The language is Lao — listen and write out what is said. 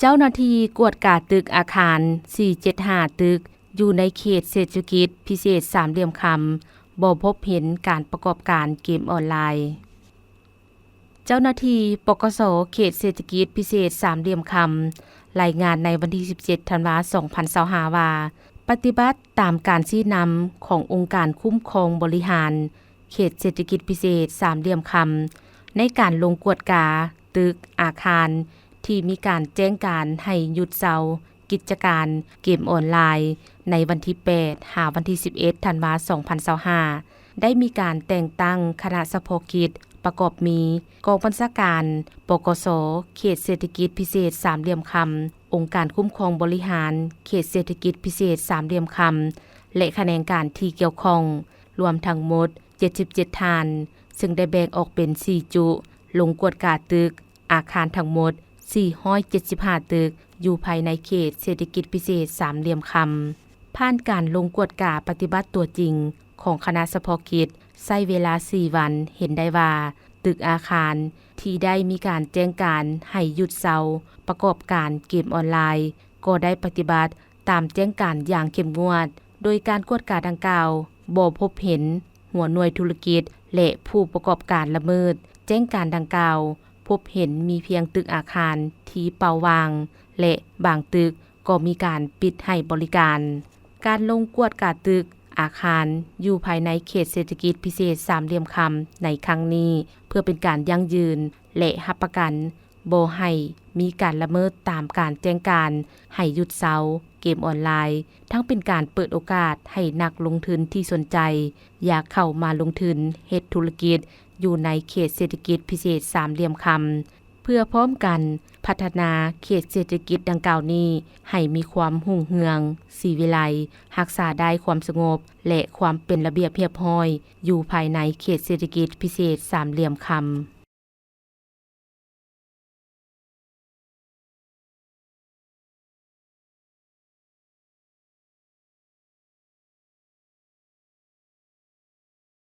ເຈົ້າໜ້າທີ່ກວດກາຕຶກອາຄານ ສີ່ເຈັດຫ້າ ຕຶກ ຢູ່ໃນເຂດເສດຖະກິດພິເສດສາມຫຼ່ຽມຄຳ ບໍ່ພົບເຫັນການປະກອບການເກມອອນລາຍ. ເຈົ້າໜ້າທີ່ ປກສ ເຂດເສດຖະກິດພິເສດສາມຫຼ່ຽມຄຳ ລາຍງານໃນວັນທີ ສິບເຈັດ ທັນວາ ສອງພັນຊາວຫ້າ ວ່າ ປະຕິບັດຕາມການຊີ້ນຳຂອງອົງການຄຸ້ມຄອງບໍລິຫານເຂດເສດຖະກິດພິເສດສາມຫຼ່ຽມຄຳ ໃນການລົງກວດກາຕຶກອາຄານທີ່ມີການແຈ້ງການໃຫ້ຢຸດເຊົາ ກິດຈະການເກມອອນລາຍ ໃນວັນທີ ແປດ ຫາ ວັນທີ ສິບເອັດ ທັນວາ ສອງພັນຊາວຫ້າ ໄດ້ມີການແຕ່ງຕັ້ງຄະນະສະເພາະກິດ ປະກອບມີ ກອງບັນຊາການ ປກສ ເຂດເສດຖະກິດພິເສດສາມຫຼ່ຽມຄຳ, ອົງການຄຸ້ມຄອງບໍລິຫານເຂດເສດຖະກິດພິເສດສາມຫຼ່ຽມຄຳ ແລະ ຂະແໜງການທີ່ກ່ຽວຂ້ອງ ລວມທັງໝົດ ເຈັດສິບເຈັດ ທ່ານ, ເຊິ່ງໄດ້ແບ່ງອອກເປັນ ສີ່ ຈຸ ລົງກວດກາຕຶກ ອາຄານທັງໝົດ ສີ່ຮ້ອຍເຈັດສິບຫ້າ ຕຶກ ຢູ່ພາຍໃນເຂດເສດຖະກິດພິເສດສາມຫຼ່ຽມຄຳ. ຜ່ານການລົງກວດກາປະຕິບັດຕົວຈິງຂອງຄະນະສະເພາະກິດ ໃຊ້ເວລາ ສີ່ ວັນ ເຫັນໄດ້ວ່າ ຕຶກອາຄານທີ່ໄດ້ມີການແຈ້ງການໃຫ້ຢຸດເຊົາປະກອບການເກມອອນລາຍ ກໍໄດ້ປະຕິບັດຕາມແຈ້ງການຢ່າງເຂັ້ມງວດ, ໂດຍການກວດກາດັ່ງກ່າວ ບໍ່ພົບເຫັນຫົວໜ່ວຍທຸລະກິດ ແລະ ຜູ້ປະກອບການລະເມີດແຈ້ງການດັ່ງກ່າວ, ພົບເຫັນມີພຽງຕຶກອາຄານທີ່ເປົ່າວ່າງ ແລະ ບາງຕຶກກໍມີການປິດໃຫ້ບໍລິການ. ການລົງກວດກາຕຶກອາຄານຢູ່ພາຍໃນເຂດເສດຖະກິດພິເສດສາມຫຼ່ຽມຄຳໃນຄັ້ງນີ້ ເພື່ອເປັນການຢັ້ງຢືນ ແລະ ຮັບປະກັນ ບໍ່ໃຫ້ມີການລະເມີດຕາມການແຈ້ງການໃຫ້ຢຸດເຊົາເກມອອນລາຍ, ທັງເປັນການເປີດໂອກາດໃຫ້ນັກລົງທຶນທີ່ສົນໃຈຢາກເຂົ້າມາລົງທຶນເຮັດທຸລະກິດຢູ່ໃນເຂດເສດຖະກິດພິເສດສາມຫຼ່ຽມຄຳ, ເພື່ອພ້ອມກັນພັດທະນາເຂດເສດຖະກິດດັ່ງກ່າວນີ້ໃຫ້ມີຄວາມຮຸ່ງເຮືອງ, ສີວິໄລ, ຮັກສາໄດ້ຄວາມສະຫງົບ ແລະ ຄວາມເປັນລະບຽບຮຽບຮ້ອຍ ຢູ່ພາຍໃນເຂດເສດຖະກິດພິເສດສາມຫຼ່ຽມຄຳ.